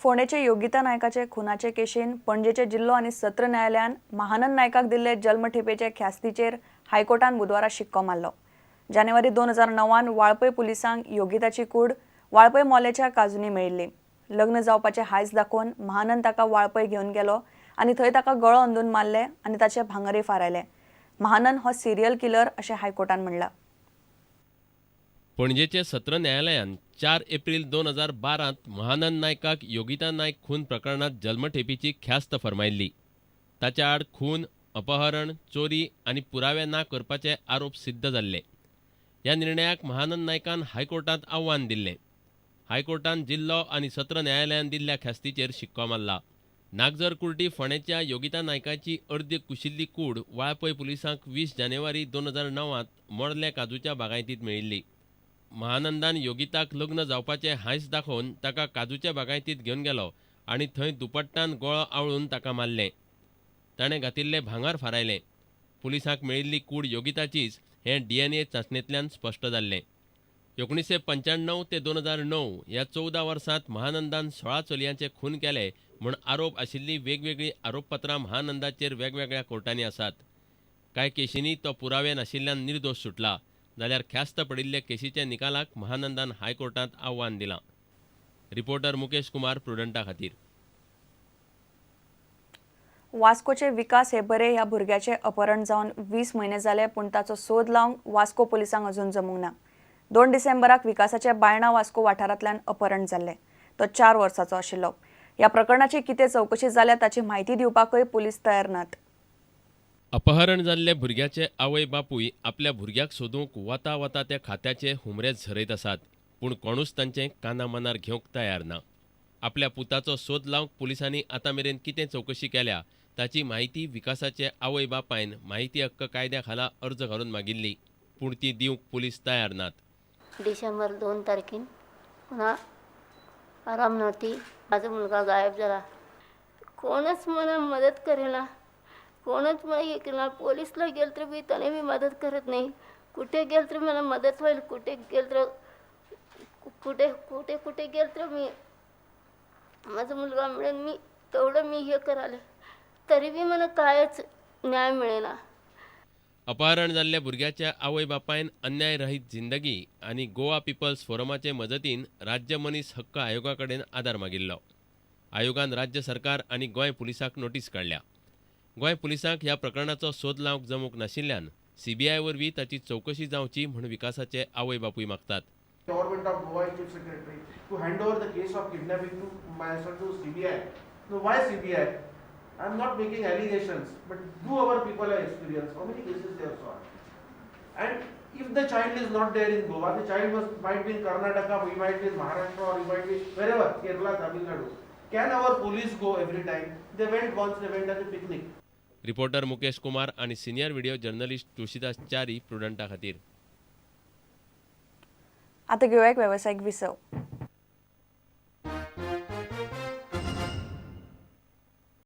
फोंडेचे योगिता नायकाचे खुनाचे केशीन पणजेचे जिल्लो आनी सत्र न्यायालयान महानंद नायकाक दिल्ले जल्मठेपेचे ख्यास्तीचेर हायकोर्टान बुधवारा शिक्को मारलो. जानेवारी 2009 वाळपय पुलिसांक योगिताची कूड वाळपय मोल्याच्या काजूंनी मेळिल्ली. लग्न जावपाचे हांयस दाखोवन महानंद ताका वाळपय घेवन गेलो आनी थंय ताका गळो अंदून मारले आनी ताचे भांगरय फारायले. महानंद हो सिरियल किलर अशें हायकोर्टान म्हणलां. पणजेचे सत्र न्यायालयान 4 एप्रील 2012त महानंद नायकाक योगिता नायक खून प्रकरणांत जल्मठेपीची ख्यास्त फर्मायल्ली. ताच्या आड खून, अपहरण, चोरी आनी पुरावे ना करपाचे आरोप सिद्ध जाल्ले. ह्या निर्णयाक महानंद नायकान हायकोर्टांत आव्हान दिल्लें. हायकोर्टान जिल्लो आनी सत्र न्यायालयान दिल्ल्या ख्यास्तीचेर शिक्को मारला. नागझर कुर्टी फोंडेच्या योगिता नायकाची अर्दी कुशिल्ली कूड वाळपय पुलिसांक 20 जानेवारी 2009त मोर्ले काजूच्या बागायतींत मेळिल्ली. महानंदान योगिताक लग्न जावपाचें हांयस दाखोवन ताका काजूच्या बागायतींत घेवन गेलो आनी थंय दुपट्टान गळो आवळून ताका मारलें. ताणें घातिल्लें भांगर फारायलें. पुलिसांक मेळिल्ली कूड योगिताचीच हें डीएनए चांचणेंतल्यान स्पश्ट जाल्लें. 1995 ते 2009 ह्या 14 वर्सांत महानंदान 16 चलयांचे खून केले म्हूण आरोप आशिल्लीं वेगवेगळीं आरोपपत्रां महानंदाचेर वेगवेगळ्या कोर्टांनी आसात. कांय केशींनी तो पुरावे नाशिल्ल्यान निर्दोश सुटला, जाल्यार ख्यास्त पडिल्ले केशीच्या निकालाक महानंदान हायकोर्टांत आव्हान दिलां. रिपोर्टर मुकेश कुमार, प्रुडंटा खातीर. वास्कोचे विकास हेबरे ह्या भुरग्याचे अपहरण जावन 20 म्हयने जाले, पूण ताचो सोद लावंक वास्को पोलिसांक अजून जमूंक ना. 2 डिसेंबराक विकासाचे बायणा वास्को वाठारांतल्यान अपहरण जाल्लें. तो 4 वर्सांचो आशिल्लो. ह्या प्रकरणाची कितें चवकशी जाल्या ताची म्हायती दिवपाकय पुलीस तयार नात. अपहरण जाल्ले भुरग्याचे आवय बापूय आपल्या भुरग्याक सोदूंक वता वता त्या खात्याचे हुमरे झरयत आसात, पूण कोणूच तांचें काना मनार घेवंक तयार ना. आपल्या पुताचो सोद लावंक पुलिसांनी आतां मेरेन कितें चवकशी केल्या ताची म्हायती विकासाचे आवय बापायन माहिती हक्क कायद्या खाला अर्ज घालून मागिल्ली, पूण ती दिवंक पुलीस तयार नात. डिसेंबर 2 तारखेन पुन्हा आराम नव्हती. माझा मुलगा गायब झाला. कोणच मला मदत करेना, कोणच मला हे केलं. पोलीसला गेलं तर बी त्याने बी मदत करत नाही. कुठे गेलं तर मला मदत होईल? कुठे गेलं तर, कुठे कुठे कुठे गेलं तर मी माझा मुलगा मिळेल? मी तेवढं मी हे करायला तरी बी मला कायच न्याय मिळेना. अपहरण जाल्ल्या भुरग्याच्या आवय बापायन अन्याय रहीत जिंदगी आनी गोवा पिपल्स फोरमाचे मजतीन राज्य मनीस हक्क आयोगा कडेन आदार मागिल्लो. आयोगान राज्य सरकार आनी गोंय पुलिसांक नोटीस काडल्या. गोंय पुलिसांक ह्या प्रकरणाचो सोद लावंक जमूंक नाशिल्ल्यान सीबीआय वरवीं ताची चवकशी जावची म्हूण विकासाचे आवय बापूय मागतात. Government of Goa Chief Secretary to hand over the case of kidnapping to my son to CBI. Now, why CBI? I am not making allegations, but do our people have experience? How many cases they have solved? And if the child is not there in Goa, the child might be in Karnataka, he might be in Maharashtra, or he might be wherever, Kerala, Tamil Nadu. Can our police go every time? They went once, they went as a picnic. Reporter Mukesh Kumar आनी senior video journalist Tulshidas Chari, प्रुडंटा खातीर. आता घेऊया एक व्यावसायिक विसव.